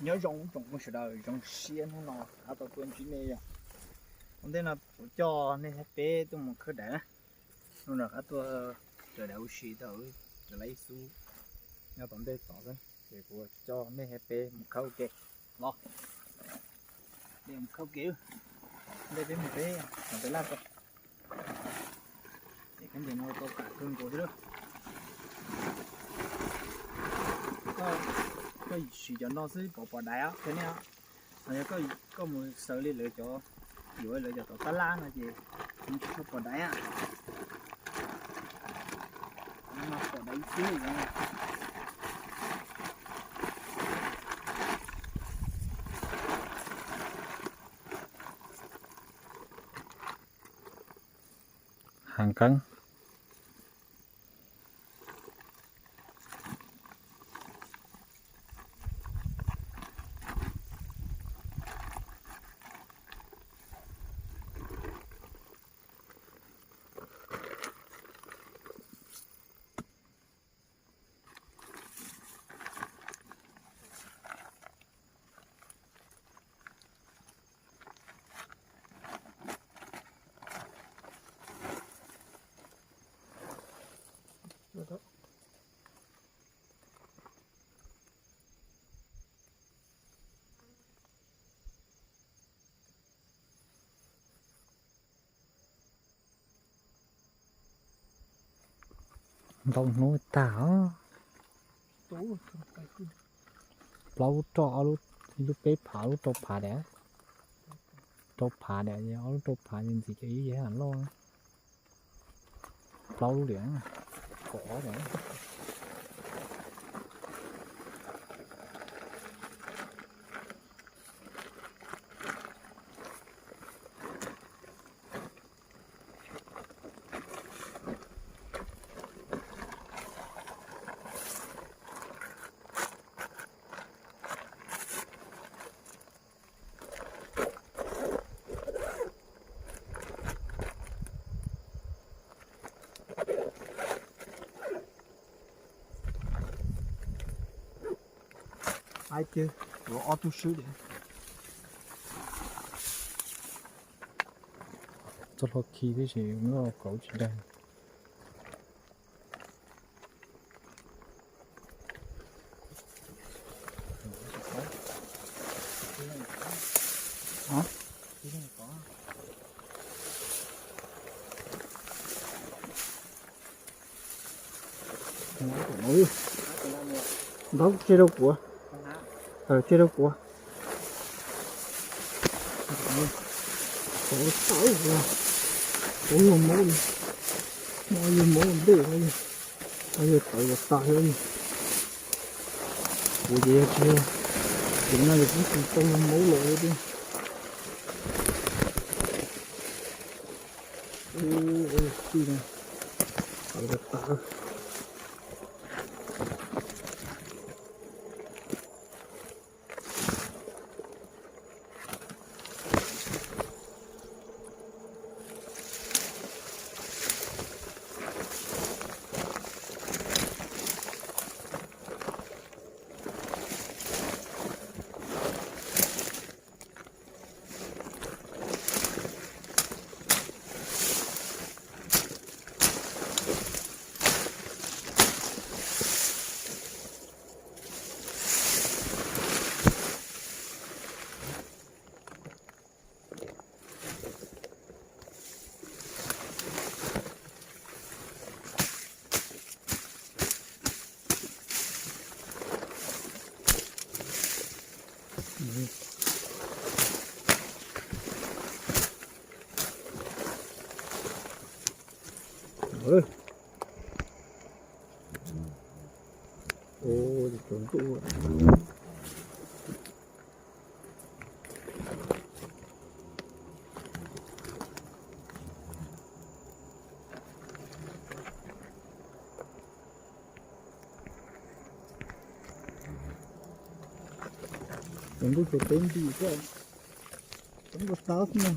Nyob zoo tsoom phooj sawv daws, zoo siab hnub no rov qab tau tuaj ntsib nej yom. Ua ntej no kuv coj nej thiab peb tuaj mus khawb daiv na. Hnub no rov qab tuaj raws daiv ua si tau, raws laiv ib xub nyob tom ntej tod xwb, ces kuv coj nej thiab peb mus khawb ua ke los. Mus khawb ua ke, ntej peb mus peb, peb laj tau. Ces khaub ncaws no tau kam kawg nkaus thiab. Koj siv cov no xwb pom pom daiv thiab ne. Yog koj mus xaws li lawv cov, yuav lawv cov tov tab laj no ces tsis tshua pom daiv. Pom daiv ib tug. Hav nkeeb. Ntau hnub tag os. Plaub lub roj, ob lub, ib lub peb phav, ob lub rau phav daim. Rau phav daim, ob lub rau phav ntxiv ces ib yam loj. Plaub lub liam, kaum ob daim. Ai tiag, ua ob tug swb li. Txoj hlua khi tib si, muab kauv tsis dag. Ntaub tseg rau kuv. Tseg rau kuv. Kuv yog mob, no yog mob ntej, no yog tawv los tas. Kuv ces yog tsis yog, ces no yog kuv tsis tau yog mob los thiab. Ub, tij no, tawv los tas. Cov ntuj tsuas teb nti koj, cov ntuj tab no.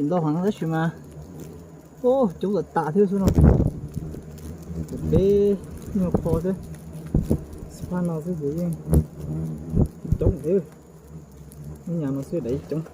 Ntau heev tab sis mas, o, coob tas tas thiab xwb no. Peb nyuag qho xwb, xab phaj no xwb ces yeej coob thiab. Ib nyuag no xwb daim coob.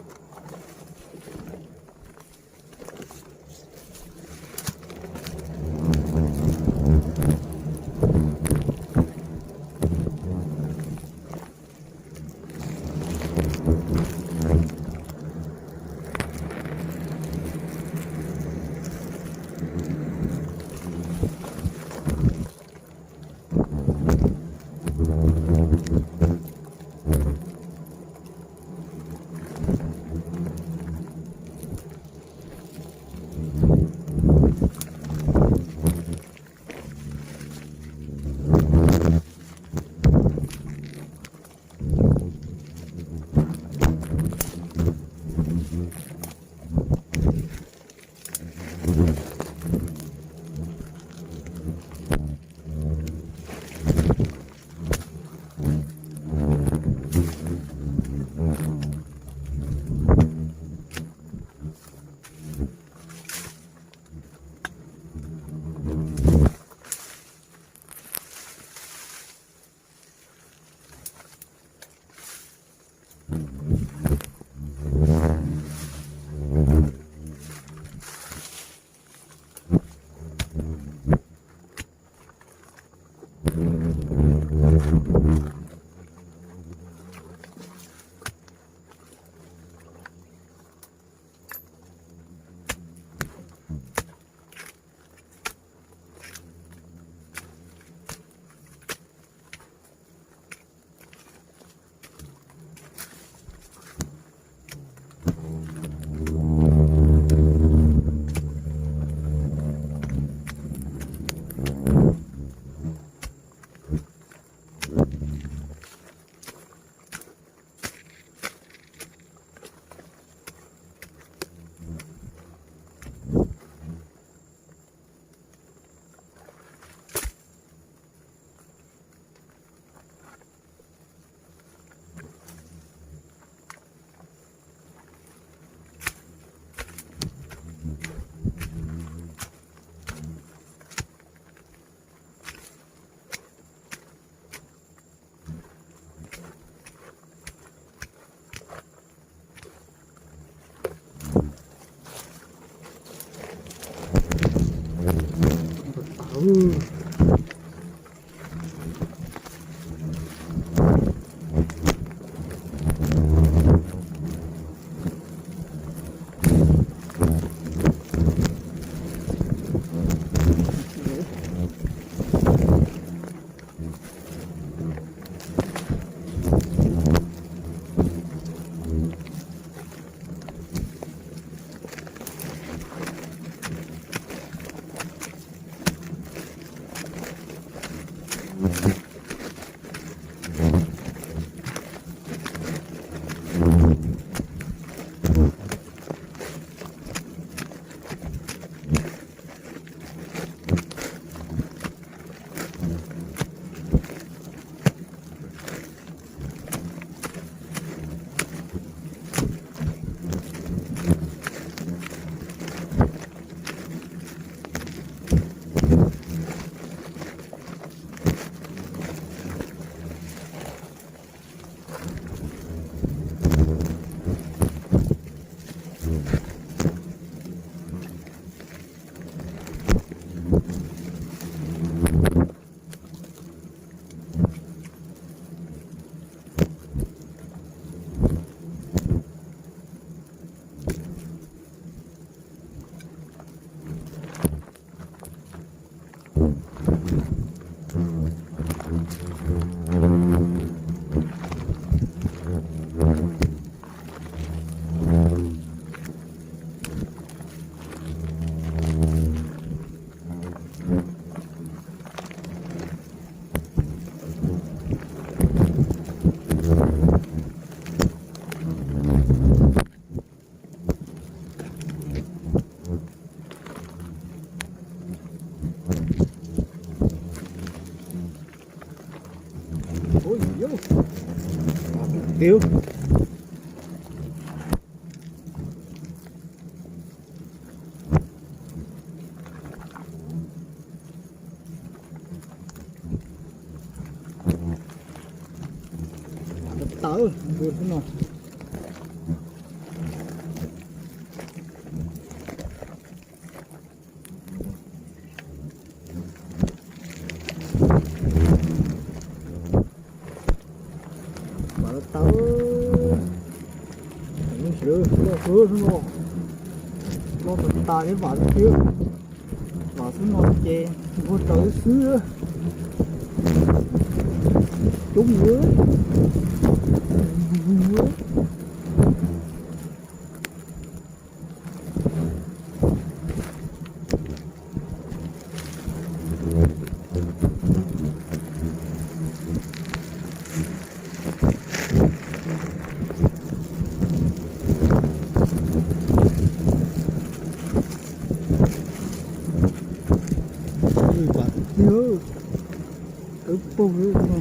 Ui, ui. Tiuv. Tawv npua xwb no. Vam tau, loj xwb no, loj tas tas thiab vam xwb. Vam xwb no ces npua tawv xwb. Coob lawm. Vam tiag, tawv paug li no.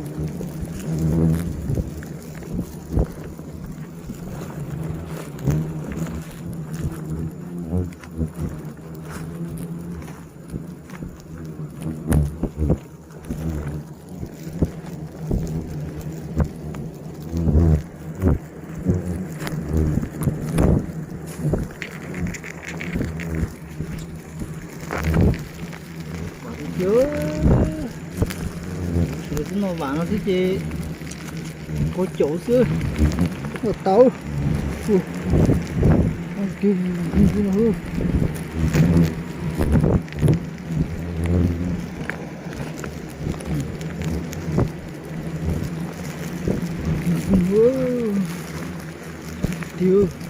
Vam tiag, xwb no vam no xwb ces kua caum xwb. Ua tau. Tiag.